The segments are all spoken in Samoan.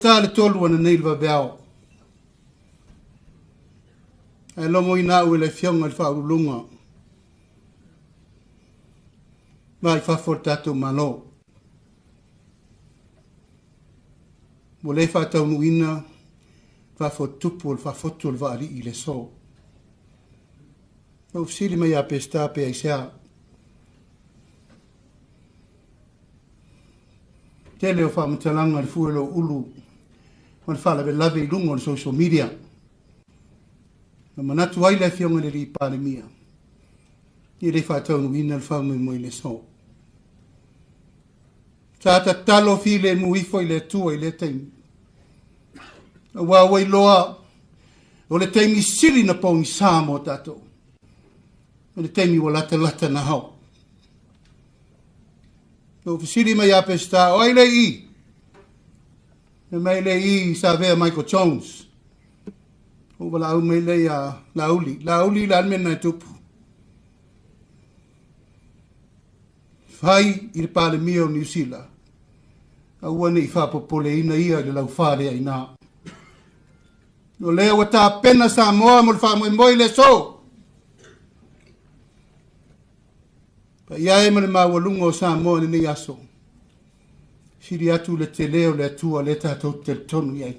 Ta le 3 ananei le vaveao. Ae logoina au e le Afioga i le Faauluuluga va i fafo o le tatou Malo. Ua le faataunuuina faafotutupu o le faafotu o le vaalii i le aso. Na ou fesili mai ia Peseta pe aisea. Tele o faamatalaga i le fue o lou ulu ma le faalavelave i luga o le social media. Na manatu ai le Afioga i le Alii Palemia, e le faataunuuina le faamoemoe i le aso. Sa tatalo filemu ifo i le Atua i lea taimi. Aua ua iloa o le taimi sili na pogisa mo tatou. O le taimi ua latalata na ao. Na ou fesili mai ia Peseta, o ai le i? Fai mai le i Savea Michael Jones. Ou valaau mai lea ia Laauli. Laauli, o le a le mea lena e tupu? Fai i le Palemia o Niu Sila, aua ne i faapopoleina ia i le laufa lea i ina. O lea ua tapena Samoa mo le faamoemoe i le aso. Paia e ma le maualuga o Samoa i lenei aso. Sili atu le tele o le Atua lea tatou te talitonu i ai.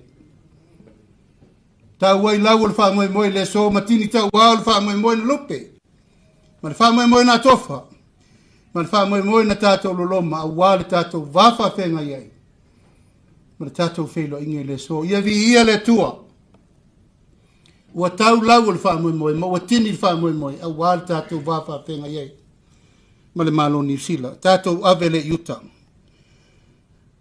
Tau ai lau o le faamoemoe i le aso ma tini tauao o le faamoemoe na lupe. Ma le faamoemoe na atofa. Ma le faamoemoe na tatou loloma aua le tatou va faafeagai ai. Ma le tatou feiloaiga i le aso. Ia viia le Atua. Ua tau lau o le faamoemoe ma ua tini le faamoemoe aua le tatou va faafeagai ai ma le Malo Niu Sila. Tatou ave le i uta.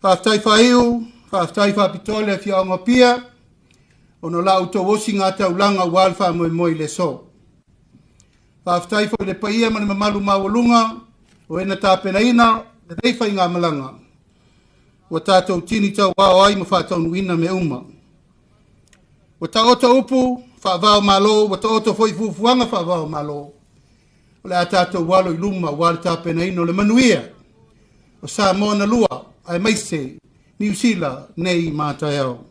Faafetai faaiu, faafetai faapitoa le afioaga o Apia, ona o la outou osiga taulaga aua le faamoemoe i le aso. Faafetai foi i le paia ma le mamalu maualuga o e na tapenaina lenei faigamalaga ua tatou tini tauao ai ma faataunuuina mea uma. Ua taoto upu faavao Malo, ua taoto foi fuafuaga faavao Malo. O le a tatou alo i luma aua le tapenaina o le manuia o Samoa na lua, aemaise Niu Sila nei ma taeao.